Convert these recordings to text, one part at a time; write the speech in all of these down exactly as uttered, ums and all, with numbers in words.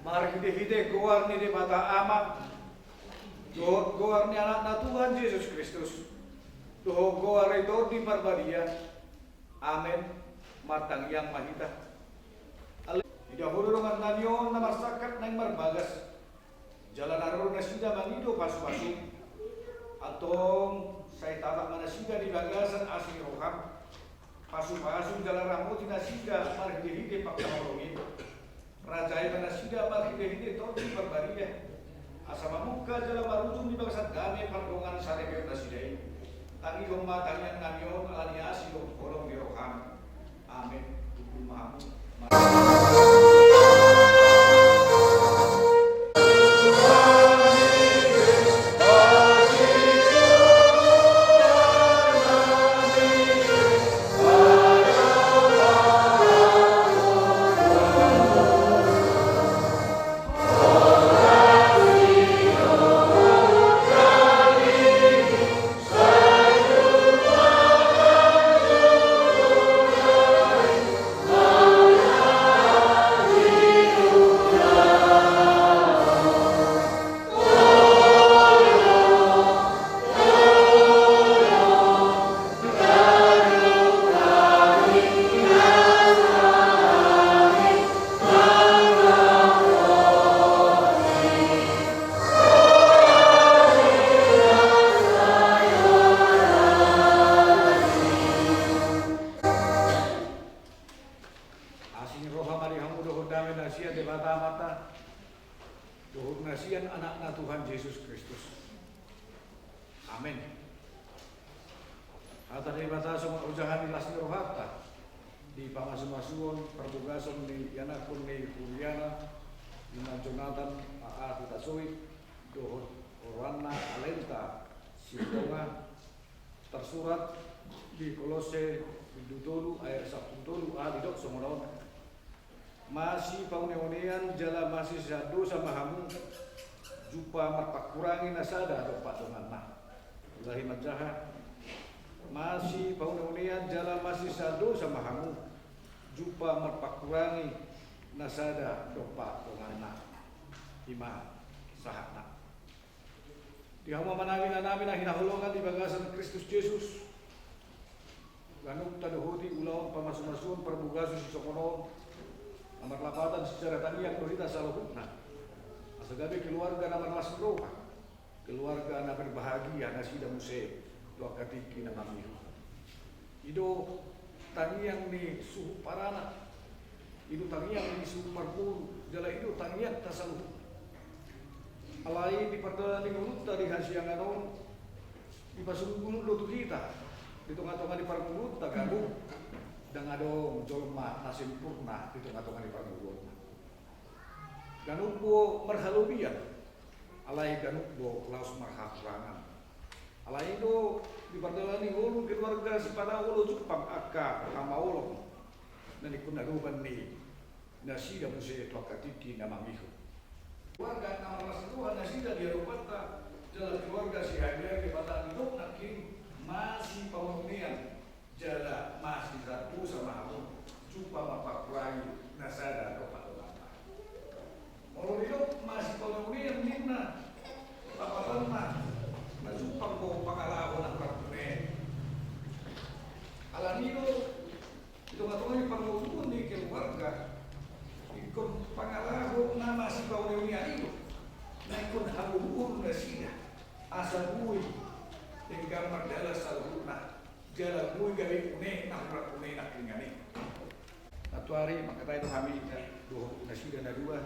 Marhitehite goar ni Debata Ama, dohot goar ni Anakna Tuhan Jesus Kristus, dohot goar ni Tondi Parbadia. Amen. Martangiang ma hita. Ale-, di dahulu dongan nami on na marsangkap naeng marbagas, jala na ro nasida mangido pasupasu. Antong sai tatap ma nasida di bagasan asi ni roham. Pasupasu jala ramoti nasida marhitehite pangkaholongi. Rajai ma nasida marhitehite Tondi Parbadia, asa mamungka jala marujung di bagasan dame pardongansaripeon nasida i. Tangihon ma tangiang nami on ala ni asi dohot holong ni roham. Amen. Tunduk ma hamu. Asi ni roha ma di hamu dohot dame na sian Debata Amanta, dohot na sian Anakna Tuhan Jesus Kristus. Amen. Hata ni Debata songon ojahan ni las ni rohanta, di pamasumasuon parbogason ni ianakhon ni huriana, Inna Jonathan A A Hutasoit, dohot oroanna Alenta Sitonga, tarsurat di Kolosse bindu tolu ayat sampulu tolu A, didok songon on: Masipauneunean jala masisesaan dosa ma hamu, jumpa marpangkurangi na sada dompak donganna. Ulahi manjaha: Masipauneunean jala masisesaan dosa ma hamu, jumpa marpangkurangi na sada dompak donganna. I ma sahatna. Di hamu amanami, inanami na hinaholongan di bagasan Kristus Jesus, ganup tadohoti ulaon pamasumasuon parbogason sisongon on, na marlapatan secara tangiang do hita saluhutna, asa gabe keluarga na marlas ni roha, keluarga na berbahagia nasida muse tu angka tingki na mangihut. I do tangiang ni suhut paranak, i do tangiang ni suhut parboru, jala i do tangiangta saluhutna. Alai di pardalanan ni ngolunta di hasiangan on, dipasungkun do tu hita, di tongatonga ni parngoluonta ganup, ndang adong jolma na sempurna di tongatonga ni parngoluonna. Ganup do marhalobian, alai ganup do laos marhahurangan. Alai do di pardalanan ni ngolu keluarga sipata olo jumpang angka hamaolon na ningkun adopan ni nasida muse tu angka tingki na mangihut. Keluarga na marlas ni roha nasida di adopanta, jala keluarga sihadiari Debata, didok nangkin: Masipauneunean Alani do, di tongatonga ni parngoluon ni keluarga, ingkon pangalaho na masipaoneonean i do na ingkon hagogoon nasida, asa boi denggan mardalan saluhutna, jala boi gabe une na hurang une nangkiningan i. Nantoari mangkatai do hami dohot nasida na dua,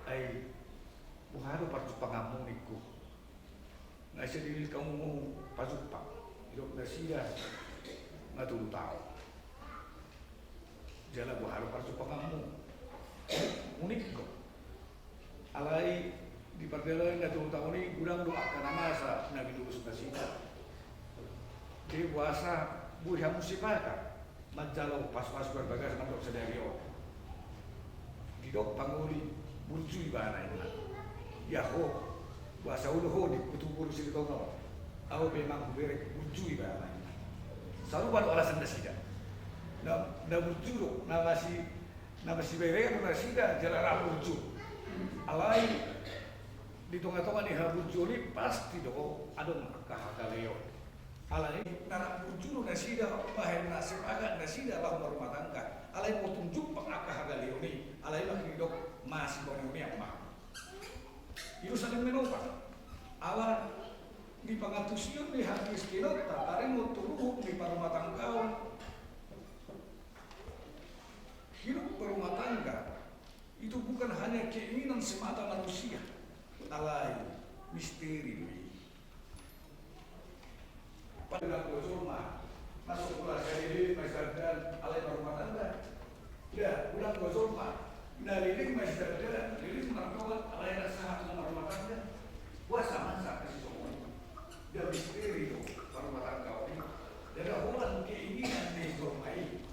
ai boha do parjumpanganmu ningku. Nga sai dililitmu pajumpang, didok nasida nga tolu taon. Jala boha do parjumpanganmu, unik do. Alai di pardalanan na tolu taon i godang do angka na masa na dilulus nasida. Jadi boasa boi hamu sepakat manjalo pasupasu di bagasan mandok sadari on. Didok pangoli burju ibana inna. Ia ho, boasa olo ho di kutubu di Silitonga on. Ahu pe memang huberek burju ibana inna. Sarupa do alasan nasida. Na, na burju do, na masi, na masiberek do nasida jala ra burju. Alai di tongatonga ni haburjuon i pasti do adong angka hagaleon. Alani na ra burju do nasida, bahen na sepakat nasida laho marumah tangga. Alai molo tung jumpang angka hagaleon i, alai ma didok masipaoneonean ma. I do saling menopang. Ala di pangantusion ni hakristenonta, taringot tu luhut ni parumatanggaon, hidup berumah tangga itu bukan hanya keinginan semata manusia, alai misteri do i. Pada godang do jolma na so pola sai leleng ma i sandal alai marumah tangga. Ia godang do jolma na leleng ma i sandal, leleng mardongan alai ra sahat ma marumah tangga. Boasa ma angka sisongon i? Ia misteri do parumahtanggaon i. Ndada holan keinginan ni jolma i.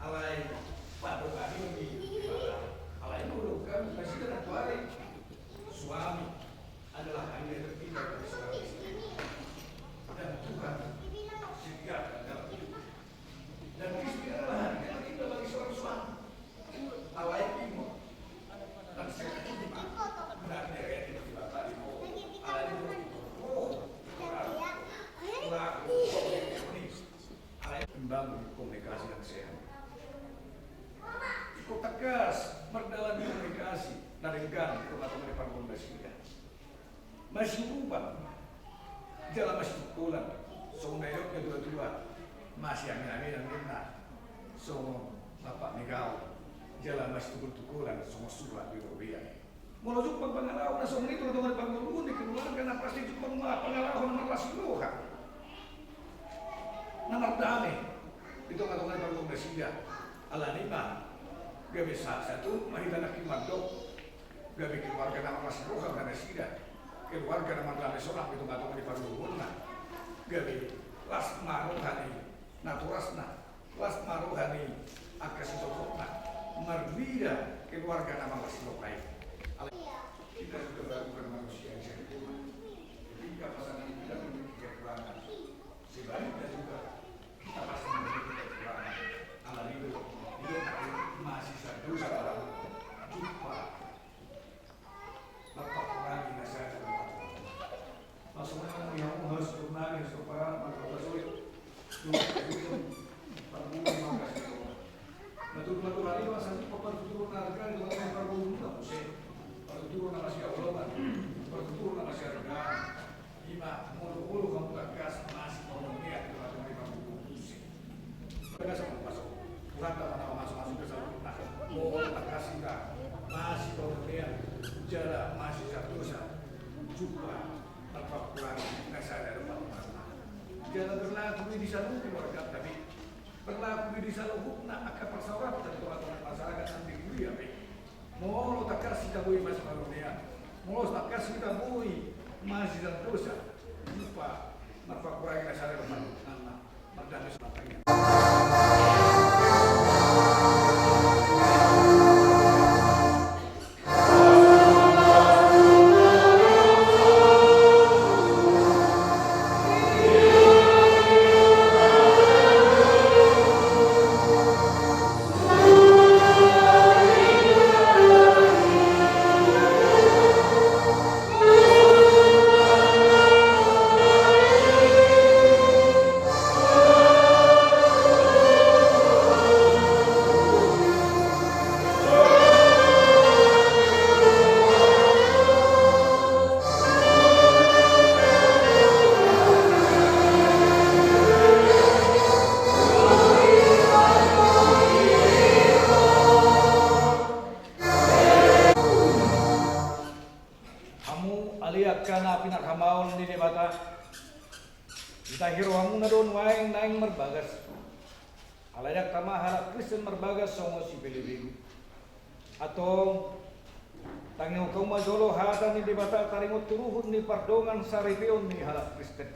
Alai pandongan i do ni Debata. Alai molo hami nasida nantoari, suami adalah hadiah terindah bagi seorang istri. Dan Tuhan sediakan dalam hidup. Dan istri adalah hadiah terindah bagi seorang suami. Alai ima, dan saya terima, dan dia yang tidak dibatasi. Alai ima, oh, kurang, kurang, kurang. Membangun komunikasi yang sehat. Ingkon tangkas mardalan komunikasi na denggan di tongatonga ni parngoluon nasida. Masiurupan jala masitungkolan, songon na nidok ni natuatua, masiaminaminan ninna, songon lampak ni gaol, jala masitungkoltungkolan, songon surat di robean. Molo jumpang pangalaho na songon i di tongatonga ni parngoluon ni keluarga, na pasti jumpang ma pangalaho na marlas ni roha, na mardame di tongatonga ni parngoluon nasida. Alani i ma gabe sa-, sahat tu ma hita nangkin mandok, gabe keluarga na marlas ni roha ma nasida, keluarga na mardame sonang di tongatonga ni parngoluonna. Gabe las ma roha ni natorasna, las ma roha ni angka sisongonna, marnida keluarga na marlas ni roha i. Alai kita juga baru bukan manusia yang sempurna. Ketika pasangan kita memiliki kekurangan, sebaliknya juga kita pasti memiliki kekurangan. Alani i do, dia masih satu salah jumpa. Marpakurangi na sada dohot na opat. Masuk na di hamu harus pernah di harus kepala maka pasoi. Dua puluh parbue maka satu. Na tutu na tutu hari masa tu papan tutu na harga di dalam parbue na muse. Patutur na masih awal kan. Patutur na masih harga. Ima, molo, molo hamu tangkas masipaoneonean di tongatonga ni parngoluon muse. Bagasan pasu. Tuhanta ma na mamasu-masu di saluhutna. Molo tangkas hita masipaoneonean jala masisantosan, jumpa marpakurangi na sada dohot na opat. Jala berlaku i di saluhut keluarganta be. Berlaku i di saluhutna angka parsaoranta di tongatonga ni masyarakat nang di huria be. Molo tangkas hita boi masipaoneonean, molo tangkas hita boi masisantosan, jumpa marpakurangi na sada dohot na opat, mardame sonang tangiang. naeng marbagas. Alai ndang tama halak Kristen marbagas songon sipelebegu. Antong, tangihon hamu ma jolo hata ni Debata taringot tu ruhut ni pardongan saripeon ni halak Kristen.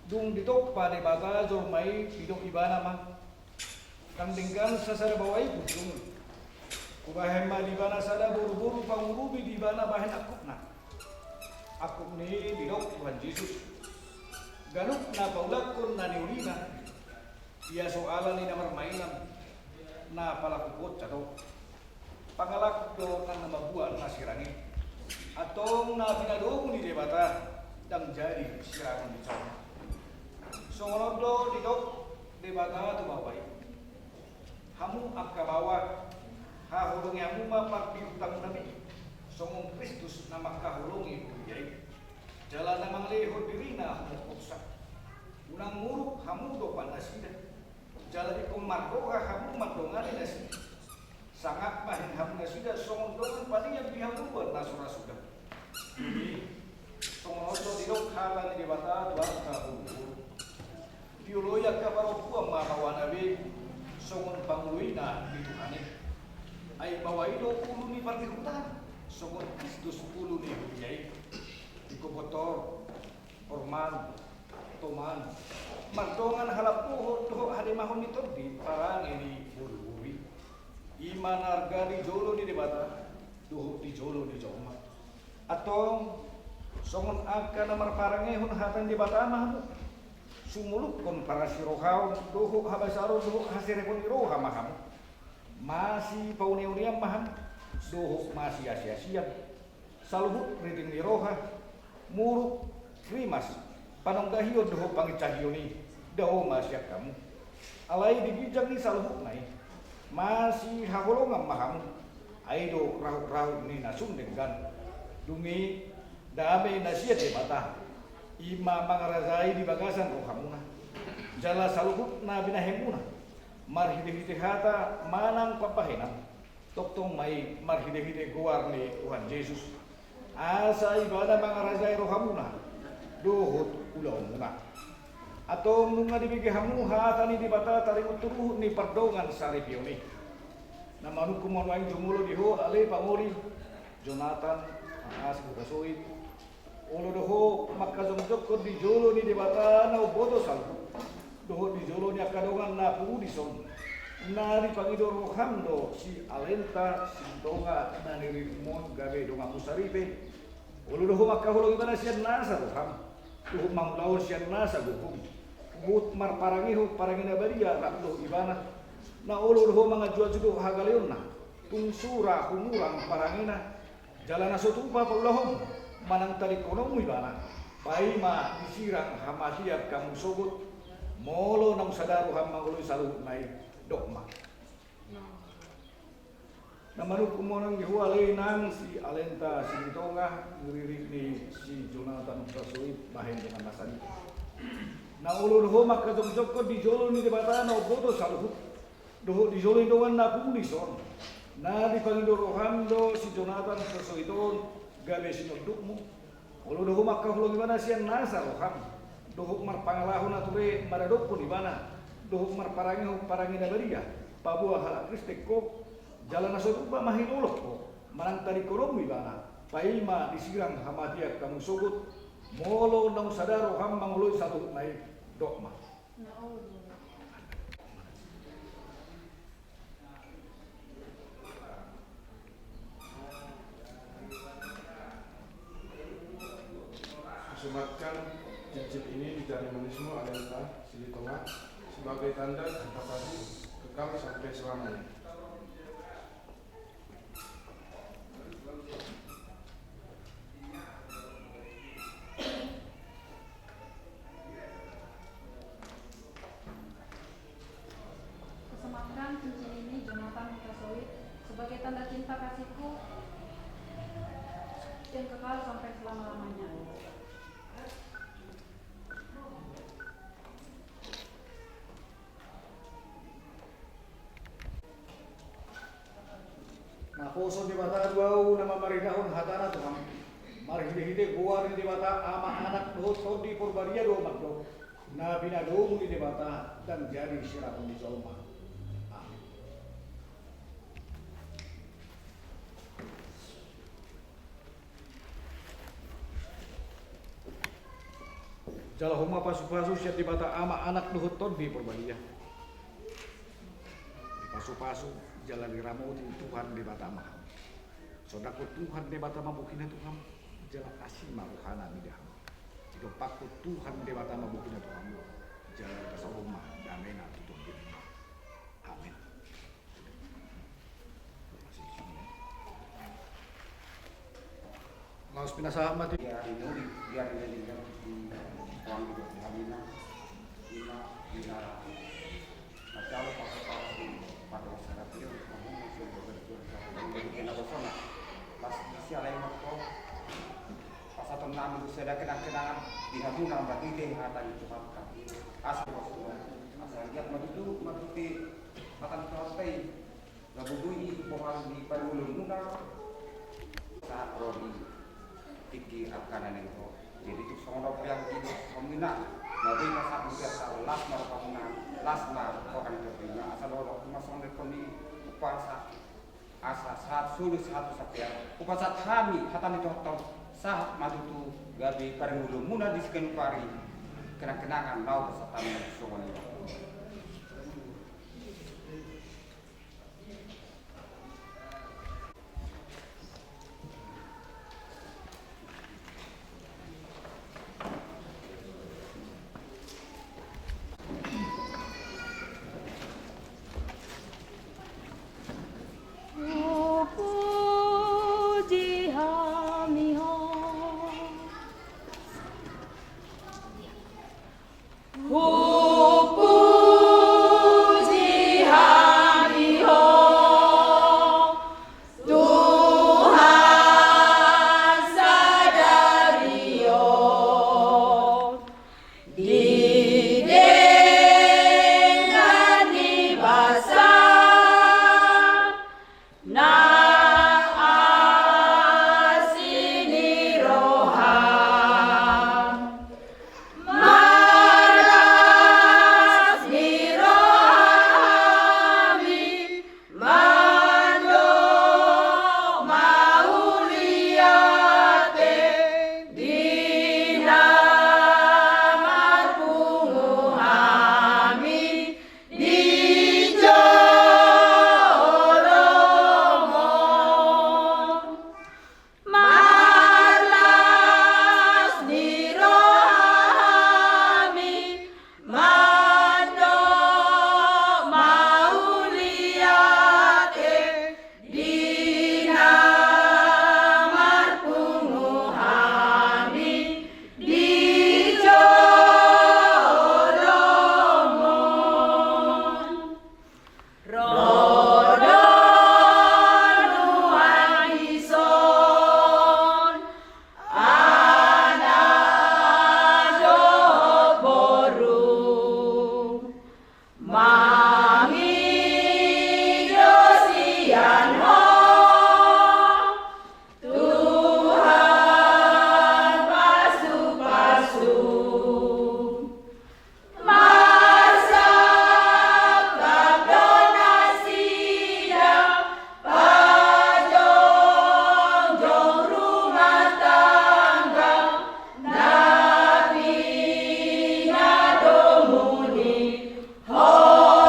Dung ditompa Debata jolma i, didok Ibana ma: Ndang denggan sasada baoa i punjung. Hubahen ma di ibana sada boruboru pangurupi di ibana bahen angkupna. Angkup ni i didok Tuhan Jesus: Ganup na paulakkon na niulina, ia so ala ni na marmainan, na palaku bonca do. Pangalak do nang na mambuat na sirang i. Antong na pinadomu ni Debata ndang jadi sirangon ni jolma. Songon on do didok Debata tu baoa i: Hamu angka baoa, haholongi hamu ma pardihutamuna be, songon Kristus na mangkaholongi huria i, jala na mangalehon dirina humongkopsa. Unang muruk hamu dompak nasida, jala ingkon marroha hamu mandongani nasida. Sangap ma hian hamu nasida songon dongan panian di hangoluan na so ra suda. Songon on do didok hata ni Debata tu angka boruboru: Dioloi angka parompuan ma baoana be songon pangoloina di Tuhan i. Ai baoa i do ulu ni pardihutan, songon Kristus ulu ni huria i. Ingkon botor, hormat, toman, mardongan halambohon dohot hademahon ni tondi parange ni boruboru i. I ma na arga di jolo ni Debata dohot di jolo ni jolma. Antong, songon angka na marparangehon hata ni Debata ma hamu. Sumolukkon parasirohaon dohot habasaron dohot haserepon ni roha ma hamu. Masipauneunean ma hamu dohot masiasiasian. Saluhut riting ni roha, muruk, rimas, panonggahion dohot pangincahion i, dao ma sian hamu. Alai di ginjang ni saluhutna i, masihaholongan ma hamu. Ai do rahutrahut ni na sun denggan. Dung i, dame na sian Debata, i ma mangarajai di bagasan rohamuna. Jala saluhut na binahenmuna, marhitehite hata manang pambahenan, tongtong ma i marhitehite goar ni Tuhan Jesus, asa Ibana mangarajai rohamuna dohot ulaonmuna. Antong, nunga dibege hamu hata ni Debata taringot tu ruhut ni pardongan saripeon i. Na manungkun ma nuaeng jumolo di ho ale pangoli Jonathan, Haas Hutasoit. Olo do ho mangkajongjongkon di jolo ni Debata na umboto saluhut, dohot di jolo ni angka dongan na pungu dison. Na dipangido roham do si Alenta Sitonga na niriritmon gabe donganmu saripe. Olo do ho mangkaholongi ibana sian nasa roham, dohot mangulahon sian nasa gogo. Huhut marparangehon parange na badia rap dohot ibana. Na olo do ho manganjuanju dohot hagaleonna, tung sura humurang parangena. Jala na so tupa paulahonmu manang tadingkononmu ibana, paima disirang hamatean hamu sogot. Molo naung sada roham mangoloi saluhutna i, dok ma. Na manungkun ma nuaeng di ho ale inang si Alenta Sitonga, ririt ni si Jonathan Hutasoit, bahen dongan na saripe. Na olo do ho mangkajongjongkon di jolo ni Debata na umboto saluhut, dohot di jolo ni dongan na pungu dison. Na dipangido roham do si Jonathan Hutasoit on gabe sinondukmu. Olo do ho mangkaholongi ibana sian nasa roham, dohot marpangalaho na ture maradophon ibana, dohot marparangehon parange na badia paboa halak Kristen ho. Jala na so tupa mahilolong ho manang tadingkononmu ibana, paima disirang hamatean hamu sogot. Molo naung sada roham mangoloi saluhutna i, dok ma. Kusematkan cincin ini di jari manismu, Alenta Sitonga, sebagai tanda cinta kasih kekal sampai selamanya. Kusematkan cincin ini, Jonathan Hutasoit, sebagai tanda cinta kasihku yang kekal sampai selama-lamanya. Naposo Debata do ahu na mamaritahon hatana tu hamu, marhitehite goar ni Debata Ama, Anak dohot Tondi Porbadia do mandok. Na pinadomu ni Debata ndang jadi sirapon ni jolma. Amin. Jalo hamu ma pasupasu sian Debata Ama, Anak dohot Tondi Porbadia. Dipasupasu jala diramoti Tuhan Debata ma hamu. Sondanghon Tuhan Debata ma bohina tu hamu, jala asi ma rohana mida hamu. Didompakhon Tuhan Debata ma bohina tu hamu, jala dipasaorhon ma damena tu tondimuna. Amin. Laos pinasahat ma tu. Ia rinuri, ia rinuri, ia rinuri, ia rinuri. Manjalo pasupasu pardongan sadari on, mangurusi berjuang satu, jadi kena bosona. Pas isi alai mako, pasahaton nami tu sada kenang-kenangan di hamuna marhite hata ni Tuhanta. Asa bosona, asa anggiat ma tutu marhite hata ni Tuhanta i, na boi bohal ni parngoluonmuna. Sahat ro di tingki angka na naeng ro. Jadi tung songon on pe angka i do songon i na, na boi pasahat muse asa las ma rohamuna, las ma roha ni tondimuna, asa dohot ma songon nidok ni umpasa, asa sahat solu sahat tu sampean. Hupasahat hami hata ni Tuhanta on, sahat ma tutu gabe parngoluonmuna di siganup ari, kenang-kenangan na hupasahat hami songon i. Hupuji hami Ho. Hupuji hami Ho, Tuhan sadari on, di denggan ni basa na asi ni roha, marlas ni roha hami mandok mauliate di na marpungu hami di jolom on. Marlas ni roha hami mandok mauliate di na marpungu hami di jolom on. Ro do nuaeng dison anak dohot boru mangido sian Ho, Tuhan pasupasu. Marsangkap do nasida, pajongjong rumah tangga, na pinadomu ni Ho.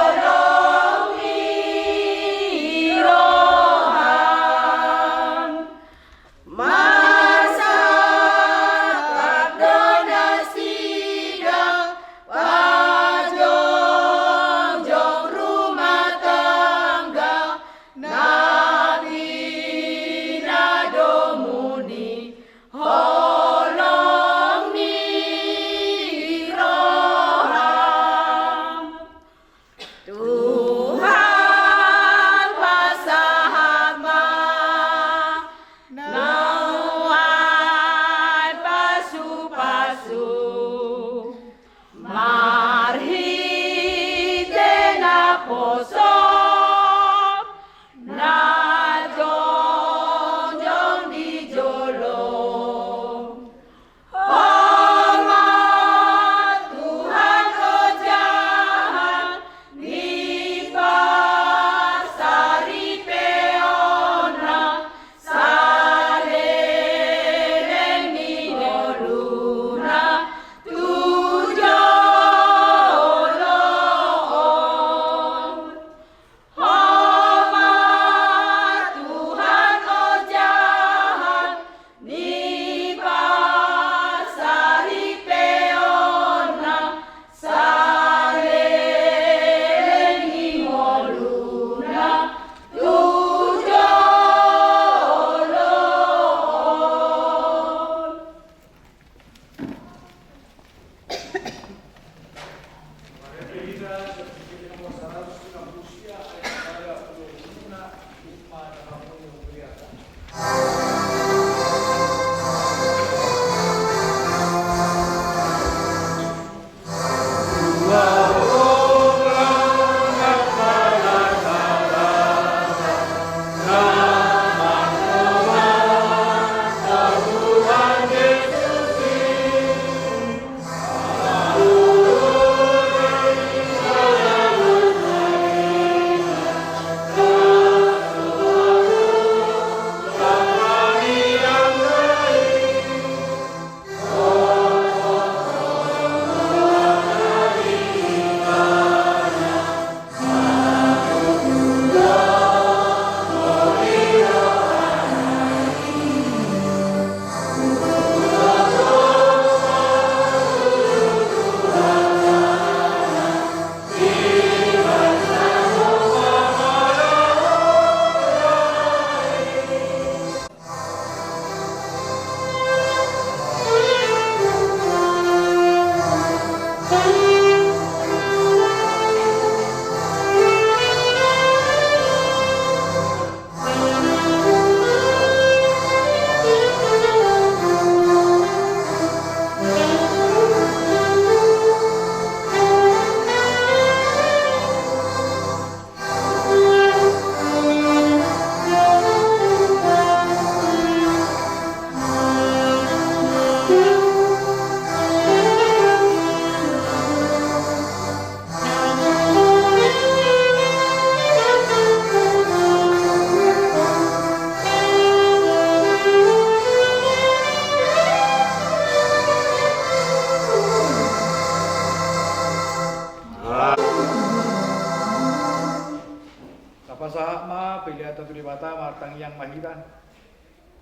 Tapasahat ma peleanta tu Debata, martangiang ma hita.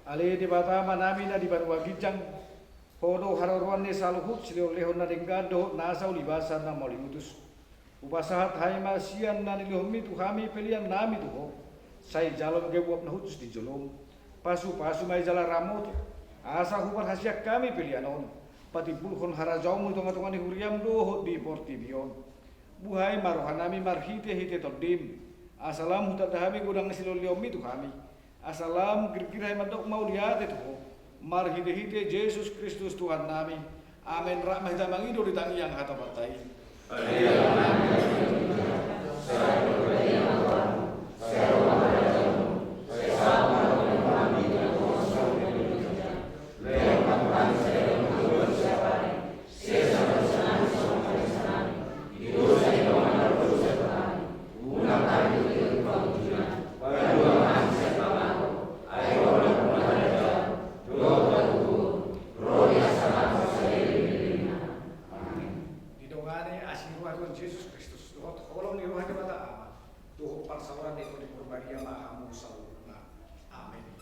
Ale Debata Amanami na di banua ginjang, Ho do haroroan ni saluhut silehonlehon na denggan dohot nasa ulibasan na mauliutus. Hupasahat hami ma sian na nilehonMi tu hami peleannami tu Ho. Sai jalo ma gabe uap na hushus di joloM. Pasupasu ma i jala ramoti, asa huparhaseang hami pelean on patimbulhon harajaonMu di tongatonga ni huriaM dohot di portibi on. Buhai ma rohanami marhitehite TondiM, asa lam hutanda hami godang silehonlehonMi tu hami, asa lam girgir hami mandok mauliate tu Ho, marhitehite Jesus Kristus Tuhannami. Amen. Rap ma hita mangido di tangiang hatopanta i. Didongani asi ni roha ni Tuhan Jesus Kristus, dohot holong ni roha ni Debata Ama, dohot parsaoran ni Tondi Porbadia ma hamu saluhutna. Amen.